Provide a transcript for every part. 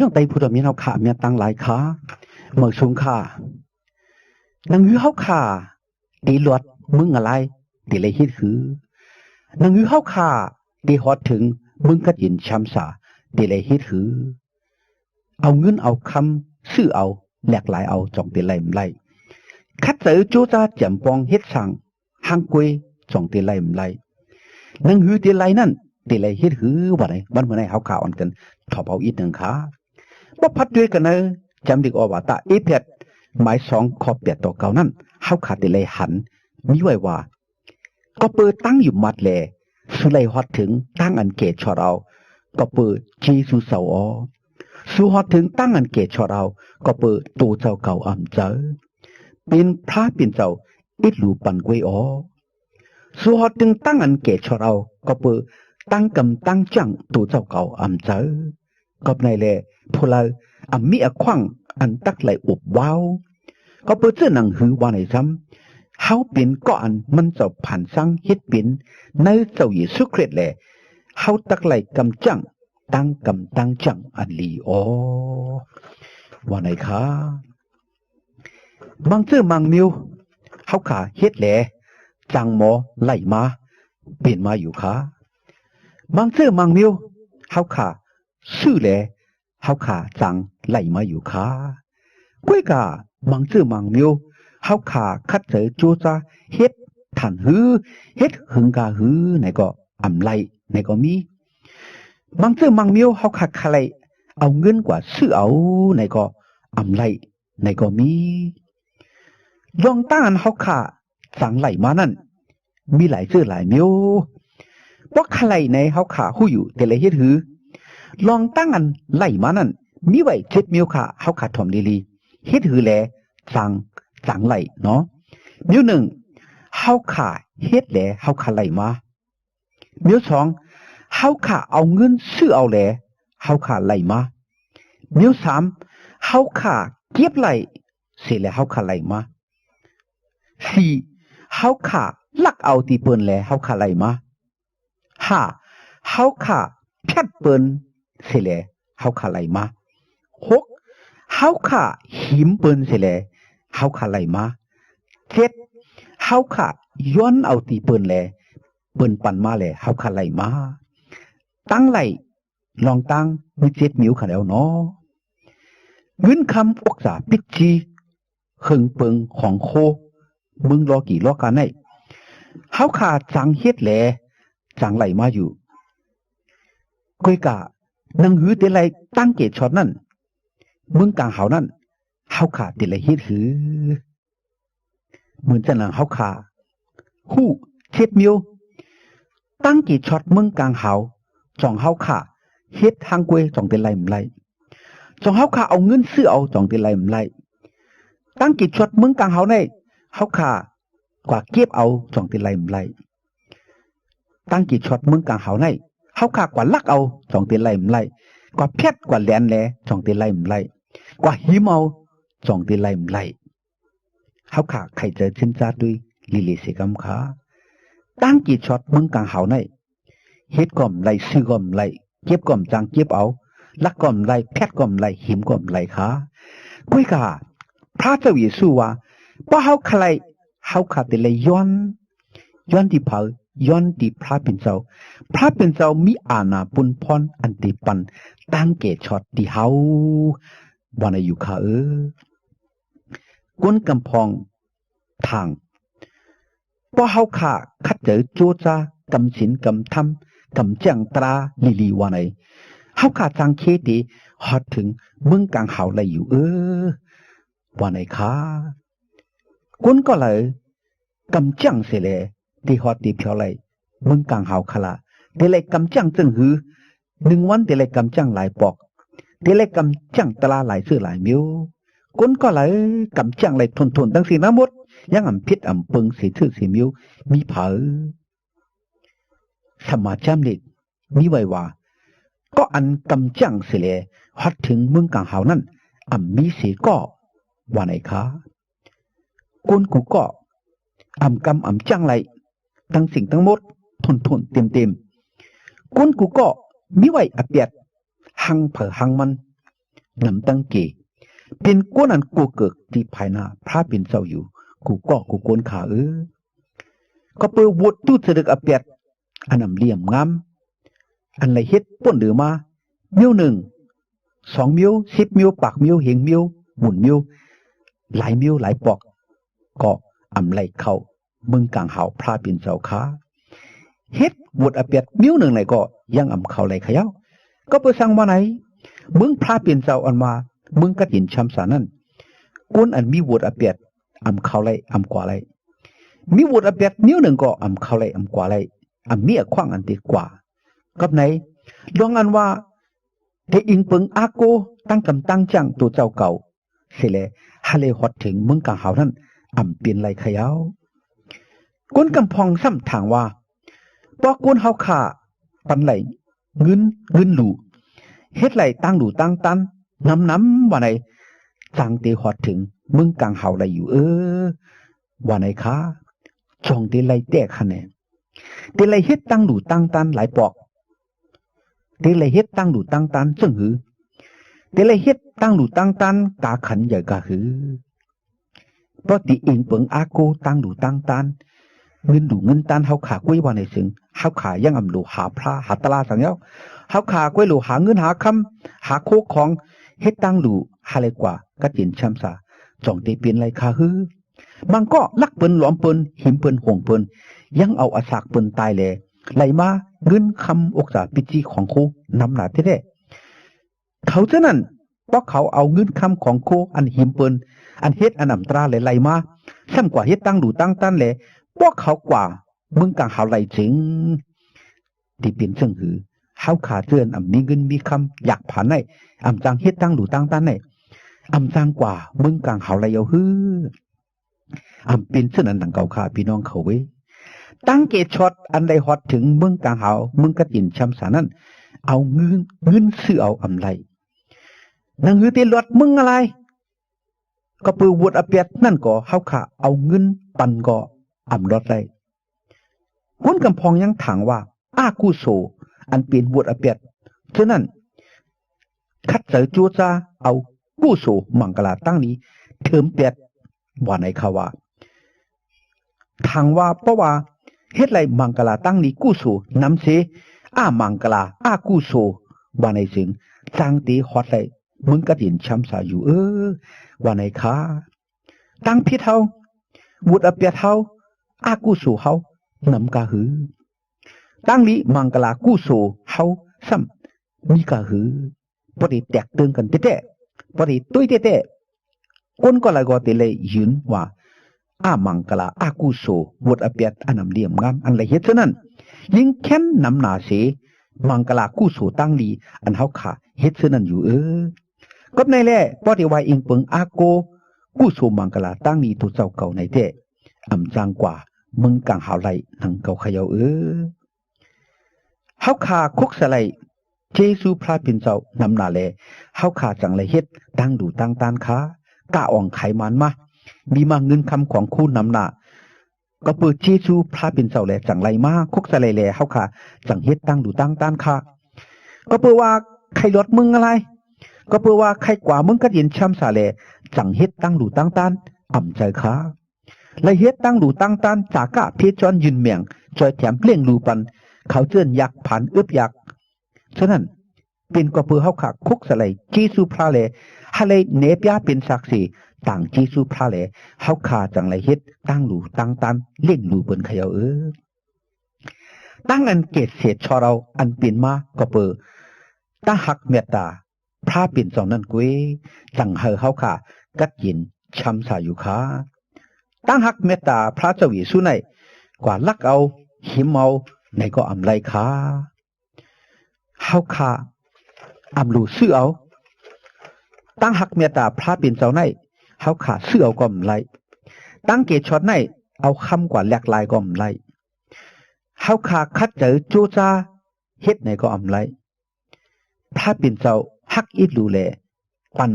ນ້ອງໄຕຜູ້ດຳມີເຮົາຂ້າ ແມ່ນຕັ້ງຫຼາຍຂ້າ ເມືອງສູງຂ້າ. ໜັງຫືອເຮົາຂ້າ ເຕລອດເມືອງອາລາຍ ເຕໄລເຮັດຫື? ໜັງຫືອເຮົາຂ້າ ເຕຮອດເຖິງເມືອງກັດເຢັນຊຳສາ ເຕໄລເຮັດຫື? ເອົາເງິນເອົາຄຳຊື້ເອົາ ແລກຫຼາຍເອົາ ຈ່ອງເຕໄລມາໄລ? ຂັດໃຈໂຈຈາຈຳປອງເຮັດສ້າງ ຫ້າງກວຍ ຈ່ອງເຕໄລມາໄລ? ໜັງຫືອເຕໄລນັ້ນ ເຕໄລເຮັດຫື? ວັນໃດ ວັນມື້ໃນເຮົາຂ້າອ່ອນກັນ ທອບເອົາອີກໜຶ່ງຂ້າ. ບໍ່ພັດດ້ວຍກັນເນີ ຈຳເດັກອອກວ່າ ຕາເອເພດ ໝາຍສອງ ຂໍ້ແປດຕໍ່ເກົ້ານັ້ນ ເຮົາຂ້າເຕໄລຫັນ ມີໄວ້ວ່າ ກໍເປີດຕັ້ງຢູ່ໝັດແລ ສູ່ໄລຮອດເຖິງຕັ້ງອັນແກ່ຊອດເອົາ ກໍເປີເຈຊູເຊົາອອ. ສູ່ຮອດເຖິງຕັ້ງອັນແກ່ຊອດເອົາ ກໍເປີໂຕເຈົ້າເກົ່າອຳເຈີ ເປັນພະເປັນເຈົ້າ ອິດຫຼູປັນກວຍອອ. ສູ່ຮອດເຖິງຕັ້ງອັນແກ່ຊອດເອົາ ກໍເປີຕັ້ງກຳຕັ້ງຈັງໂຕເຈົ້າເກົ່າອຳເຈີ. ກອບໃນແລ ພວກລາວອຳມີອາຂວາງອັນຕັກໄຫຼອົບວ້າວ ກໍເປີເຈີໜັງຫືອວ່າໃນຊ້ຳ ເຮົາເປັນກໍອັນມັນເຈົ້າຜ່ານສ້າງເຮັດເປັນ ໃນເຈົ້າເຢຊູຄຣິດແລ ເຮົາຕັກໄຫຼກຳຈັງ ຕັ້ງກຳຕັ້ງຈັງອັນລີອອ ວ່າໃນຂ້າ. ບາງເຈີບາງແນວ ເຮົາຂ້າເຮັດແລ ຈັ່ງໝໍໄຫຼມາ ເປັນມາຢູ່ຂ້າ. ບາງເຈີບາງແນວ ເຮົາຂ້າຊື້ແລ ເຮົາຂ້າຈັ່ງໄຫຼມາຢູ່ຂ້າ. ກວຍກາ ບາງເຈີບາງແນວ ເຮົາຂ້າຂັດໃຈໂຈຈາເຮັດທັນຫື ເຮັດເຫິງກາຫືໃນກໍອຳໄຫຼໃນກໍມີ. ບາງເຈີບາງແນວ ເຮົາຂ້າຂະໄລເອົາເງິນກວ່າຊື້ເອົາໃນກໍອຳໄຫຼ ໃນກໍມີ. ລອງຕັ້ງອັນເຮົາຂ້າຈັ່ງໄຫຼມານັ້ນ ມີຫຼາຍເຈີຫຼາຍແນວ. ບໍ່ຂະໄລໃນເຮົາຂ້າຮູ້ຢູ່ ເຕໄລເຮັດຫື? ລອງຕັ້ງອັນໄຫຼມານັ້ນ ມີໄວ້ເຈັດແນວຂ້າ ເຮົາຂ້າຖອມລີໆ ເຮັດຫືແລຈັ່ງ ຈັ່ງໄຫຼເນາະ. ແນວໜຶ່ງ ເຮົາຂ້າເຮັດແລ ເຮົາຂ້າໄຫຼມາ. ແນວສອງ ເຮົາຂ້າເອົາເງິນຊື້ເອົາແລ ເຮົາຂ້າໄຫຼມາ. ແນວສາມ ເຮົາຂ້າເກັບໄວ້ເສຍແລ ເຮົາຂ້າໄຫຼມາ. ສີ່ ເຮົາຂ້າລັກເອົາຕີເປີນແລ ເຮົາຂ້າໄຫຼມາ. ຫ້າ ເຮົາຂ້າແພັດເປີນເສຍແລ ເຮົາຂ້າໄຫຼມາ. ຫົກ ເຮົາຂ້າຫິມເປີນເສຍແລ ເຮົາຂ້າໄຫຼມາ. ເຈັດ ເຮົາຂ້າຍ້ອນເອົາຕີເປີນແລ ເປີນປັນມາແລ ເຮົາຂ້າໄຫຼມາ. ຕັ້ງໄຫຼ ລອງຕັ້ງມີເຈັດແນວຂ້າແລ້ວເນາະ. ເງິນຄຳອົກສາປິດຈີ ເຄິ່ງເປິງຂອງໂຄ ເມືອງລໍກີລໍກາໄນ ເຮົາຂ້າຈັ່ງເຮັດແລຈັ່ງໄຫຼມາຢູ່. ກວຍກາ ໜັງຫືເຕໄລຕັ້ງເກດຊອດນັ້ນ ເມືອງກາງຫາວນັ້ນ ເຮົາຂ້າເຕໄລເຮັດຫື? ເໝືອນຈັ່ງນັ້ນເຮົາຂ້າຮູ້ເຈັດແນວ ຕັ້ງເກດຊອດເມືອງກາງຫາວ ຈ່ອງເຮົາຂ້າເຮັດທາງກວຍ ຈ່ອງເຕໄລມາໄລ? ຈ່ອງເຮົາຂ້າເອົາເງິນຊື້ເອົາ ຈ່ອງເຕໄລມາໄລ? ຕັ້ງເກດຊອດເມືອງກາງຫາວໃນ ເຮົາຂ້າກວ່າເກັບເອົາ ຈ່ອງເຕໄລມາໄລ? ຕັ້ງເກດຊອດເມືອງກາງຫາວໃນ ເຮົາຂ້າກວ່າລັກເອົາ ຈ່ອງເຕໄລມາໄລ? ກວ່າແພັດກວ່າແລນແລ ຈ່ອງເຕໄລມາໄລ? ກວ່າຫິມເອົາ ຈ່ອງເຕໄລມາໄລ? ເຮົາຂ້າໄຂເຈີເຊັ່ນຊາດດ້ວຍລີເລເສກຳຂາ. ຕັ້ງເກດຊອດເມືອງກາງຫາວໃນ ເຮັດກໍບໍ່ໄດ້ ຊື້ກໍບໍ່ໄດ້ ເກັບກໍບໍ່ຈ້າງເກັບເອົາ ລັກກໍບໍ່ໄດ້ ແພັດກໍບໍ່ໄດ້ ຫິມກໍບໍ່ໄດ້ຂາ. ກວຍກາ ພຣະເຈົ້າເຢຊູວ່າ ເພາະເຮົາຄະໄລ ເຮົາຄະເຕໄລຍ້ອນ ຍ້ອນທີ່ໃຜ? ຍ້ອນທີ່ພຣະເປັນເຈົ້າ. ພຣະເປັນເຈົ້າມີອານາປຸນພອນອັນຕິປັນຕັ້ງເກດຊອດທີ່ເຮົາ ວ່າໃນຢູ່ຄະເອີ. ກົນກຳພອງທາງ ເພາະເຮົາຄະຂັດໃຈໂຈຈາກຳສິນກຳທຳ ກຳຈ້າງຕາລີລີວ່າໃນ ເຮົາຄະຈັ່ງເຄເຕຮອດເຖິງເມືອງກາງເຮົາໄດ້ຢູ່ເອີ ວ່າໃນຄະ. ກົນກໍເລີຍກຳຈ້າງເສຍແລ ເຕຮອດເຕພຽວໄລເມືອງກາງເຮົາຄະລະ ເຕໄລກຳຈ້າງເຊິ່ງຮື ໜຶ່ງວັນເຕໄລກຳຈ້າງຫຼາຍປອກ ເຕໄລກຳຈ້າງຕະລາຫຼາຍເສື້ອຫຼາຍມິວ. ກົນກໍເລີຍກຳຈ້າງໄລທົນໆ ທັງສິ້ນທັງໝົດ ຍັງອຳເພັດອຳເປິງເສເທື່ອເສມິວ ມີເຜີ. ສຳມາຈຳເລັດມີໄວ້ວ່າ ກໍອັນກຳຈ້າງເສຍແລ ຮອດເຖິງເມືອງກາງເຮົານັ້ນ ອຳມີເສກໍ ວ່າໃນຄະ. ກົນກູກໍອຳກຳອຳຈ້າງໄລ ທັງສິ່ງທັງໝົດ ທົນໆເຕັມໆ. ກົນກູກໍມີໄວ້ອາປຽດ ຮັງເຜີຮັງມັນ. ນຳຕັ້ງເກ ເປັນຄົນອັນໂກເກີກທີ່ພາຍໜ້າພຣະເປັນເຈົ້າຢູ່ ກູ່ກໍກູ່ຄົນຂ້າເອີຍ. ກໍເປີວດຕູ້ສະເດິກອາແປດ ອັນອຳລຽມງາມ ອັນໄດ້ເຮັດປົນເຫຼືອມາ ມຽວໜຶ່ງ ສອງມຽວ ສິບມຽວ ປາກມຽວ ເຮງມຽວ ໝຸນມຽວ ຫຼາຍມຽວຫຼາຍປອກ ກໍອຳໄລເຂົ້າເມືອງກາງຫາວພຣະເປັນເຈົ້າຂ້າ. ເຮັດວດອາແປດມຽວໜຶ່ງໃດກໍຍັງອຳເຂົ້າໄດ້ຂະເຍົາ. ກໍເປີສັງວ່າໃນເມືອງພຣະເປັນເຈົ້າອັນວ່າເມືອງກັດເຢັນຊ່ຳສານັ້ນ ຄົນອັນມີວດອາແປດອຳເຂົ້າໄດ້ອຳກວາໄດ້ ມີວດອາແປດມຽວໜຶ່ງກໍອຳເຂົ້າໄດ້ອຳກວາໄດ້ ອຳມີອາຂວາງອັນເດັດກວ່າ. ກັບໃນດອງອັນວ່າ ແຕ່ອີງເປິງອາໂກຕັ້ງກຳຕັ້ງຈ້າງໂຕເຈົ້າເກົ່າເສຍແລ ຫາເລີຍຮອດເຖິງເມືອງກາງຫາວນັ້ນ ອຳເປັນໄລຂະເຍົາ. ຄົນກຳພອງຊ້ຳຖາມວ່າ ພວກຄົນເຮົາຂ້າປັນໄລເງິນ ເງິນຫຼູ ເຮັດໄລຕັ້ງຫຼູຕັ້ງຕັນນຳນຳວ່າໃນ ຈັ່ງເຕຮອດເຖິງເມືອງກາງຫາວໄລຢູ່ເອີ ວ່າໃນຂ້າ ຈອງເຕໄລແຕກຂະແໜງ ເຕໄລເຮັດຕັ້ງຫຼູຕັ້ງຕັນຫຼາຍປອກ ເຕໄລເຮັດຕັ້ງຫຼູຕັ້ງຕັນເຊິ່ງຫື ເຕໄລເຮັດຕັ້ງຫຼູຕັ້ງຕັນກາຂັນໃຫຍ່ກາຫື ເພາະເຕອີງເປິງອາໂກຕັ້ງຫຼູຕັ້ງຕັນ ເງິນຫຼູເງິນຕັນເຮົາຂ້າກ້ວຍວ່າໃນເຊິ່ງ ເຮົາຂ້າຍັງອຳຫຼູຫາພຣະຫາຕະລາສັງເຍົາ ເຮົາຂ້າກ້ວຍຫຼູຫາເງິນຫາຄຳ ຫາໂຄຂອງ ເຮັດຕັ້ງຫຼູຫາໄລກວ່າກັດເຢັນຊ່ຳສາ ຈອງເຕເປັນໄລຂະຫື. ບາງກໍລັກເປິນຫຼອມເປິນ ຫິມເປິນ ຫົງເປິນ ຍັງເອົາອາສາກເປິນຕາຍແລ ໄລມາເງິນຄຳອົກສາປິດຈີຂອງໂຄນຳໜ້າແທ້ໆ ເຂົາເຈົ້ານັ້ນ ພວກເຂົາເອົາເງິນຄຳຂອງໂຄອັນຫິມເປິນ ອັນເຮັດອັນອຳຕາແລໄລມາ ຊ້ຳກວ່າເຮັດຕັ້ງຫຼູຕັ້ງຕັນແລ ພວກເຂົາກວ່າເມືອງກາງຫາວໄລເຊິ່ງ ທີ່ເປັນເຊິ່ງຫື ເຮົາຂ້າເຈື່ອນອຳມີເງິນມີຄຳຢາກຜານໄດ້ ອຳຈັ່ງເຮັດຕັ້ງຫຼູຕັ້ງຕັນໄດ້ ອຳຈັ່ງກວ່າເມືອງກາງຫາວໄລເອົາຫື ອຳເປັນເຊັ່ນນັ້ນດັ່ງເກົ່າຂ້າພີ່ນ້ອງເຂົາເວີຍ. ຕັ້ງແກ່ຊອດອັນໄດ້ຮອດເຖິງເມືອງກາງຫາວ ເມືອງກັດເຢັນຊ່ຳສານັ້ນ ເອົາເງິນ ເງິນຊື້ເອົາອຳໄລ ໜັງຫືເຕລອດເມືອງອາລາຍ ກໍເປີວດອາແປດນັ້ນກໍເຮົາຂ້າເອົາເງິນປັນກໍອຳລອດໄດ້. ຄຸນກຳພອງຍັງຖາມວ່າ ອາກຸໂສ ອັນເປັນວດອາແປດເທື່ອນັ້ນ ຂັດໃຈໂຈຈາເອົາກຸໂສມັງກະລາຕັ້ງດີເທີມແປດ ວ່າໃນຂະວ່າ ທາງວ່າ ເພາະວ່າເຮັດໄລມັງກະລາຕັ້ງດີກຸໂສນຳເສ ອາມັງກະລາອາກຸໂສ ວ່າໃນເຊິ່ງ ຈັ່ງເຕຮອດໄລເມືອງກະເຢັນຊ່ຳສາຢູ່ເອີ ວ່າໃນຂະ ຕັ້ງຜິດເຮົາ ວດອາແປດເຮົາ ອາກຸໂສເຮົານຳກະຫື ຕັ້ງດີມັງກະລາກຸໂສເຮົາຊ້ຳມີກະຫື ບໍ່ໄດ້ແຕກເຕີງກັນແທ້ໆ ບໍ່ໄດ້ຕຸ້ຍແທ້ໆ ຄົນກໍຫຼາຍກໍເຕໄລຢືນວ່າ ອາມັງກະລາອາກຸໂສ ວດອາແປດອານຳລຽມງາມ ອັນໄລເຮັດເທົ່ານັ້ນ ຍິ່ງແຄ້ນນຳໜ້າເສ ມັງກະລາກຸໂສຕັ້ງດີ ອັນເຮົາຂ້າເຮັດເທົ່ານັ້ນຢູ່ເອີ. ກັບໃນແລ ພໍໄດ້ວ່າອີງເປິງອາໂກ ກຸໂສມັງກະລາຕັ້ງດີໂຕເຈົ້າເກົ່າໃນແທ້ ອຳຈັ່ງກວ່າເມືອງກາງຫາວໄລ ນຳເກົ່າຂະເຍົາເອີ. ເຮົາຂ້າຄຸກສະໄລເຈຊູພຣະເປັນເຈົ້ານຳໜ້າແລ ເຮົາຂ້າຈັ່ງໄລເຮັດຕັ້ງດູຕັ້ງຕ້ານຂາ ກະອອງຂາຍມານມາ ມີມາເງິນຄຳຂອງຄູນຳໜ້າ ກໍເປີເຈຊູພຣະເປັນເຈົ້າແລຈັ່ງໄລມາຄຸກສະໄລແລ ເຮົາຂ້າຈັ່ງເຮັດຕັ້ງດູຕັ້ງຕ້ານຂາ ກໍເປີວ່າໄຄລອດເມືອງອາລາຍ ກໍເປີວ່າໄຄກວ່າເມືອງກັດເຢັນຊ່ຳສາແລ ຈັ່ງເຮັດຕັ້ງດູຕັ້ງຕ້ານອຳໃຈຂາ ໄລເຮັດຕັ້ງດູຕັ້ງຕ້ານຈາກະເພຈອນຢືນແມງ ຈອຍແຖມລ້ຽງດູປັນ ເຂົາເຈີ້ນຢາກຜານອຶບຢາກ ສະນັ້ນ ເປັນກໍເປີເຮົາຂ້າຄຸກສະໄລເຈຊູພຣະແລ ຫາໄລແນປຽເປັນສັກສີຕາງເຈຊູພຣະແລ ເຮົາຂ້າຈັ່ງໄລເຮັດຕັ້ງດູຕັ້ງຕ້ານລ້ຽງດູເພິ່ນຂະເຍົາເອີ. ຕັ້ງອັນເກດເສດຊອດເອົາອັນເປັນມາກໍເປີ ຕາຮັກແມັດຕາ ພຣະເປັນເຈົ້ານັ້ນເກວ ຈັ່ງໃຫ້ເຮົາຂ້າກັດເຢັນຊ່ຳສາຢູ່ຂາ ຕາຮັກແມັດຕາພຣະເຈົ້າເຢຊູໃນ ກວ່າລັກເອົາ ຫິມເອົາ ໃນກໍອຳໄລຂາ ເຮົາຂ້າອຳລູຊື້ເອົາ ຕາຮັກແມັດຕາພຣະເປັນເຈົ້າໃນ ເຮົາຂ້າຊື້ເອົາກໍອຳໄລ ຕາເກດຊອດໃນ ເອົາຄຳກວ່າແລກລາຍກໍອຳໄລ ເຮົາຂ້າຂັດໃຈໂຈຈາ ເຮັດໃນກໍອຳໄລ ພຣະເປັນເຈົ້າຮັກອິດລູແລ ປັນ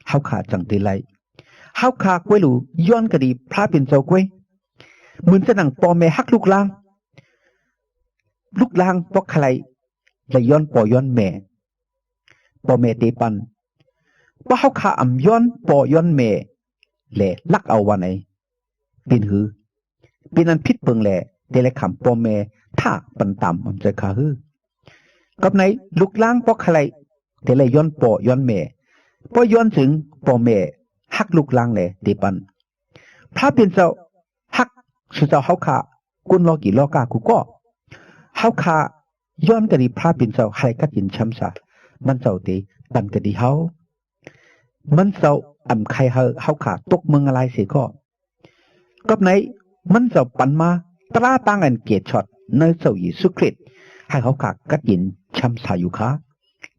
ເຮົາຂ້າຈັ່ງເຕໄລ ເຮົາຂ້າກວຍລູຍ້ອນກະດີພຣະເປັນເຈົ້າກວຍ ເໝືອນຈະໜັງພໍ່ແມ່ຮັກລູກຫຼານ ລູກຫຼານບໍ່ຄະໄລ ລະຍ້ອນພໍ່ຍ້ອນແມ່ ພໍ່ແມ່ເຕປັນ ວ່າເຮົາຂ້າອຳຍ້ອນພໍ່ຍ້ອນແມ່ ແລະ ລັກເອົາວ່າໃນ ເປັນຫື ເປັນອັນຜິດເບິ່ງແລ ແຕ່ລະຄຳພໍ່ແມ່ຖ້າປັນຕາມອຳໃຈຂ້າຫື ກັບໃນລູກຫຼານບໍ່ຄະໄລ ແຕ່ລະຍ້ອນພໍ່ຍ້ອນແມ່ ບໍ່ຍ້ອນເຖິງພໍ່ແມ່ຮັກລູກຫຼານແລເດປັນ ພະເປັນເຈົ້າຮັກສູ່ເຈົ້າເຮົາຂ້າ ກຸນລໍກີລໍກາກູກໍ ເຮົາຂ້າຍ້ອນກະດີພະເປັນເຈົ້າໃຫ້ກັດເຢັນຊ່ຳຊາ ມັນເຈົ້າເດປັນກະດີເຮົາ ມັນເຈົ້າອຳໄຄເຮົາ ເຮົາຂ້າຕົກເມືອງລາຍເສກໍ ກັບໃນມັນເຈົ້າປັນມາຕາຕາງອັນເກດຊອດໃນເຈົ້າເຢຊູຄຣິດ ໃຫ້ເຮົາຂ້າກັດເຢັນຊ່ຳຊາຢູ່ຄ່າ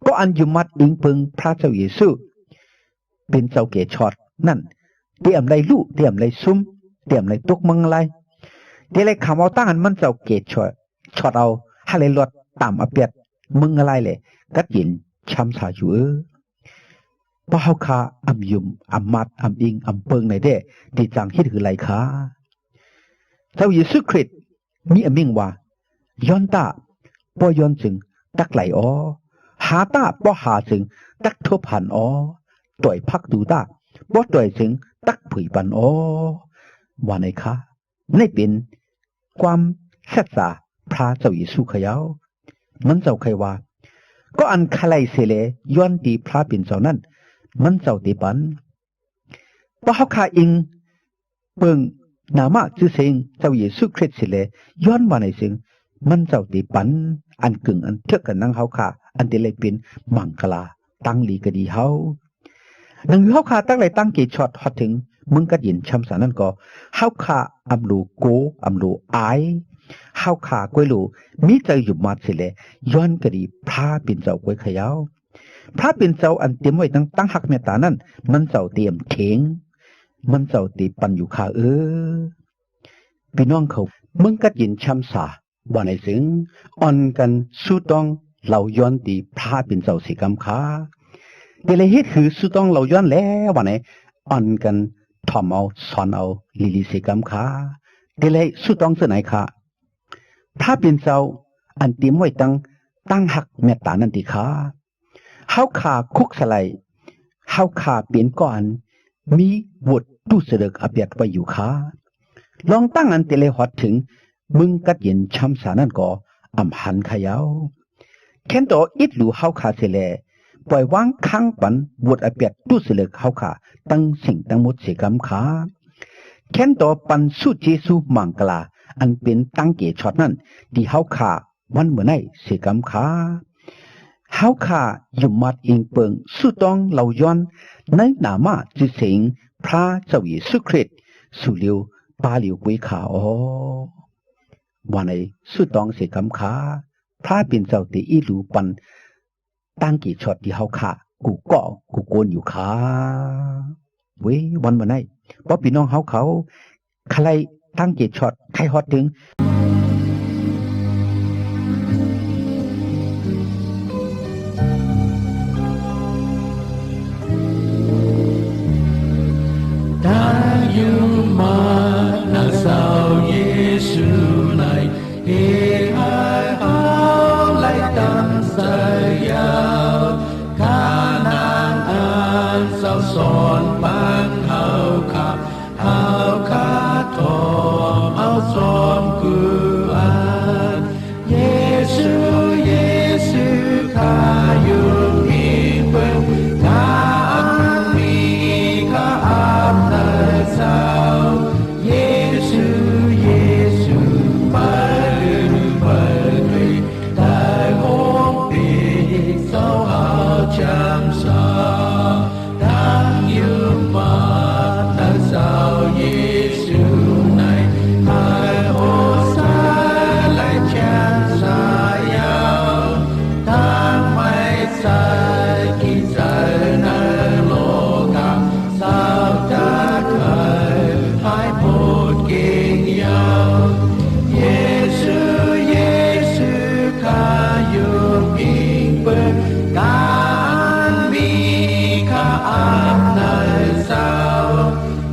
ກໍອັນຍືມມັດອີງເພິ່ງພະເຈົ້າເຢຊູ ເປັນເຈົ້າເກດຊອດນັ້ນ ຕຽມໄດ້ລຸ ຕຽມໄດ້ຊຸມ ຕຽມໄດ້ຕົກເມືອງລາຍ ແຕ່ລະຄຳເອົາຕາງອັນມັນເຈົ້າເກດຊອດ ຊອດເອົາ ໃຫ້ໄດ້ລອດຕາມອາປຽດເມືອງລາຍແລ ກັດເຢັນຊ່ຳຊາຢູ່ເອີ ວ່າເຮົາຂ້າອຳຍືມ ອຳມັດ ອຳອີງ ອຳເພິ່ງໃນແດ່ ທີ່ຈັ່ງເຮັດຄືໄລຄ່າ ເຈົ້າເຢຊູຄຣິດ ມີອາມິ່ງວ່າ ຍ້ອນຕາ ບໍ່ຍ້ອນຈຶ່ງຕັກໄຫຼອໍ ຫາຕາ ບໍ່ຫາຈຶ່ງຕັກທົບຫັນອໍ ຕ່ອຍພັກດູຕາ ບໍ່ຕ່ອຍຈຶ່ງຕັກຜຸຍປັນອໍ ວ່າໃນຄ່າ ໃນເປັນຄວາມສັດຈາພະເຈົ້າເຢຊູຂະເຈົ້າ ມັນເຈົ້າໄຂວ່າ ກໍອັນຄະໄລເສແລ ຍ້ອນທີ່ພະເປັນເຈົ້ານັ້ນ ມັນເຈົ້າເດປັນ ວ່າເຮົາຂ້າອີງເບິ່ງນາມະຊື່ເສງເຈົ້າເຢຊູຄຣິດເສແລ ຍ້ອນວ່າໃນເຊິ່ງ ມັນເຈົ້າເດປັນ ອັນກຶ່ງອັນເຖິກກັນນັງເຮົາຂ້າ ອັນເດໄລເປັນມັງກະລາ ຕັ້ງລີກະດີເຮົາ ໜັງເຮົາຂ້າຕັ້ງໄລຕັ້ງເກດຊອດຮອດເຖິງເມືອງກັດເຢັນຊ່ຳຊານັ້ນກໍ ເຮົາຂ້າອຳໂລໂກ ອຳໂລອາຍ ເຮົາຂ້າກວຍໂລ ມີໃຈຢົມມາດເສແລ ຍ້ອນກະດີພະເປັນເຈົ້າກວຍຂະເຍົາ ພະເປັນເຈົ້າອັນຕຽມໄວ້ຕັ້ງຕັ້ງຮັກເມດຕານັ້ນ ມັນເຈົ້າຕຽມເຖງ ມັນເຈົ້າເຕປັນຢູ່ຄ່າເອີ ພີ່ນ້ອງເຂົາ ເມືອງກັດເຢັນຊ່ຳຊາ ວ່າໃນເຊິ່ງ ອ່ອນກັນສູ້ຕ້ອງເລົ່າຍ້ອນຕີພະເປັນເຈົ້າເສກຳຄ່າ ແຕ່ລະເຮັດຄືສູ້ຕ້ອງເລົ່າຍ້ອນແລ ວ່າໃນ ອ່ອນກັນຖ່ອມເອົາ ສອນເອົາ ລີໆເສກຳຄ່າ ແຕ່ລະສູ້ຕ້ອງເທື່ອໃນຄ່າ ພະເປັນເຈົ້າອັນຕຽມໄວ້ຕັ້ງ ຕັ້ງຮັກເມດຕານັ້ນຕິຄ່າ ເຮົາຂ້າຄຸກສະໄລ ເຮົາຂ້າເປັນກໍອັນມີວຸດຕູ້ສະເລິກອາບຽດໄວ້ຢູ່ຄ່າ ລອງຕັ້ງອັນເຕເລຮອດເຖິງເມືອງກັດເຢັນຊ່ຳຊານັ້ນກໍອຳຫັນຂະເຍົາ ແຄ້ນຕໍ່ອິດຫຼູເຮົາຂ້າເສແລ ປ່ອຍວາງຄ້າງປັນວຸດອາບຽດຕູ້ສະເລິກເຮົາຂ້າ ຕັ້ງສິ່ງຕັ້ງໝົດເສກຳຄ່າ ແຄ້ນຕໍ່ປັນສູດເຈຊູມັງກະລາ ອັນເປັນຕັ້ງເກຊອດນັ້ນ ທີ່ເຮົາຂ້າ ວັນເມື່ອໃນເສກຳຄ່າ ເຮົາຂ້າຢົມມາດອີງເປິງ ສູ້ຕ້ອງເລົ່າຍ້ອນ ໃນນາມະຈື່ເສງພະເຈົ້າເຢຊູຄຣິດ ສູ່ຫຼຽວປາຫຼຽວກຸຍຂ້າອໍ ວ່າໃນສູ້ຕ້ອງເສກຳຄ່າ ພະເປັນເຈົ້າເຕອີຫຼູປັນ ຕັ້ງເກຊອດທີ່ເຮົາຂ້າ ກູເກາະກູໂກນຢູ່ຄ່າ ເວ ວັນເມື່ອໃນ ເພາະພີ່ນ້ອງເຮົາເຂົາ ຄະໄລຕັ້ງເກຊອດ ໃຄ່ຮອດເຖິງ ຕັ້ງຢູ່ມານະເຈົ້າເຢຊູໃນ ເຮັດໃຫ້ເຮົາໄດ້ຕັ້ງໃຈຢາວ ການນາງອັນເຈົ້າສອນປັນເຮົາຂ້າ ເຮົາຂ້າທອມເອົາຊອມກຸອານ ເຢຊູ ເຢຊູ ຂ້າຢູ່ມີເບິ່ງ ການມີຂ້າອາບໃນເຈົ້າ ເຢຊູ ເຢຊູ ໄປເລີຍ ໄປເລີຍ ໄດ້ໂຮມປີເຈົ້າເຮົາຈຳສາ ຕັ້ງຢູ່ມານະເຈົ້າເຢຊູໃນ ໃຫ້ໂຮຊາ ແລະ ແຄນສາຍາວ ທັງໄມ ໃສ່ກິນໃຈໃນໂລກາ ສາວຕາໄກ ໃຫ້ໝົດເກງຍາວ ເຢຊູ ເຢຊູ ຂ້າຢູ່ພິງເປີ ການມີຂ້າອາບໃນເຈົ້າ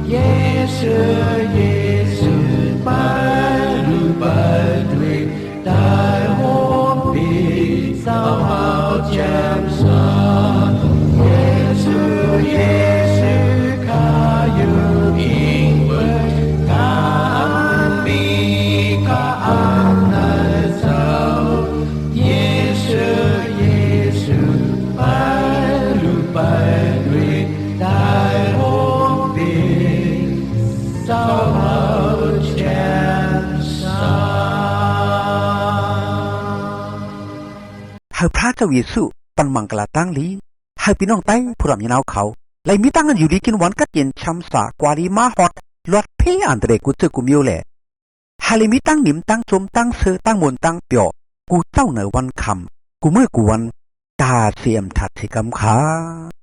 ເຢຊູ ເຢຊູ ໄປດູ ໄປດ້ວຍ ໄດ້ໂຮມປີເຈົ້າເຮົາແຈ່ມໃສ ເຢຊູ ຈະວິສຸ ປັນມັງກະລາຕາງລີ ໃຫ້ພີ່ນ້ອງໄຕ້ຜູ້ລຳຍານາວເຂົາ ໄດ້ມີຕາງຢູ່ດີກິນຫວານ ກັດເຢັນຊຳສາ ກວ່າລີມາຮອດ ລອດເພອັນຕະເລ ກູເຈີກູມິວແລ ໃຫ້ໄດ້ມີຕາງໜິມ ຕາງຊົມ ຕາງເຊີ ຕາງມ່ວນ ຕາງປຽວ ກູເຈົ້າໃນວັນຄ່ຳ ກູມື້ກູວັນ ກາເສມທັດເສກຳຄ່າ.